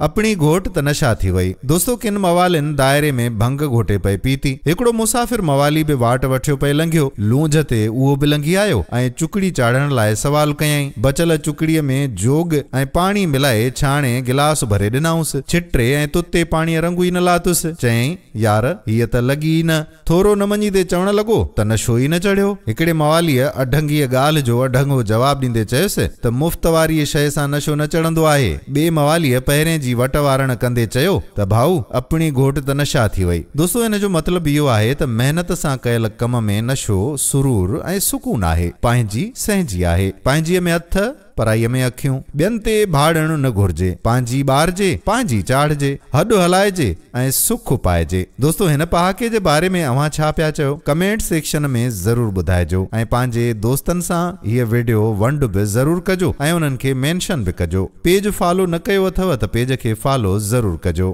اپڻي گهوٽ ته نشا ٿي وئي. دوستو ڪن موالين دائري ۾ ڀنگ گهوٽي پئي پيتي. هڪڙو مسافر موالي به واٽ وٺيو پئي لنگهيو. لونجهه تي اهو به لنگهي آيو ۽ چڪڙي چاڙهڻ لاء سوال ڪيائين. بچل چڪڙيء ۾ جوڳ ۽ پاڻي ملائي ڇاڻي گلاس ڀري ڏنائونس. ڇٽي ۽ تتي پاڻيء رنگ ئي نه لاتس. چيائين، يار، هيء ته لڳي ئي نه. ٿورو نه مڃيندي چوڻ لڳو ته نشو ئي نه چڙهيو. هڪڙي مواليء اڍنگيء ڳالهه جو اڍنگو جواب ڏيندي چيس ته مفت واريء شيء سان نشو نه چڙهندو آهي. ٻئي مواليء پهرين جي وٽ وارڻ ڪندي چيو ته ڀائو، اپڻي گهوٽ ته نشا ٿي وئي. دوستو ان جو مطلب اهو آهي ته محنت سان ڪيل ڪم ۾ نشو، سرور ۽ سڪون آهي. پنهنجي سهنجي آهي. پنهنجيء ۾ هٿ. پرائيء ۾ اکيون، ٻين تي ڀاڙڻ نه گهرجي. پنهنجي ٻارجي، پنهنجي چاڙهجي، هڏ هلائجي ۽ سک پائجي. دوستو هن پهاڪي جي باري ۾ اوهان ڇا پيا چئو؟ ڪمينٽ سيڪشن ۾ ضرور ٻڌائجو ۽ پنهنجي دوستن سان هيء وڊيو ونڊ به ضرور ڪجو ۽ انهن کي مينشن به ڪجو. پيج فالو نه ڪيو اٿو ته پيج کي فالو ضرور ڪجو.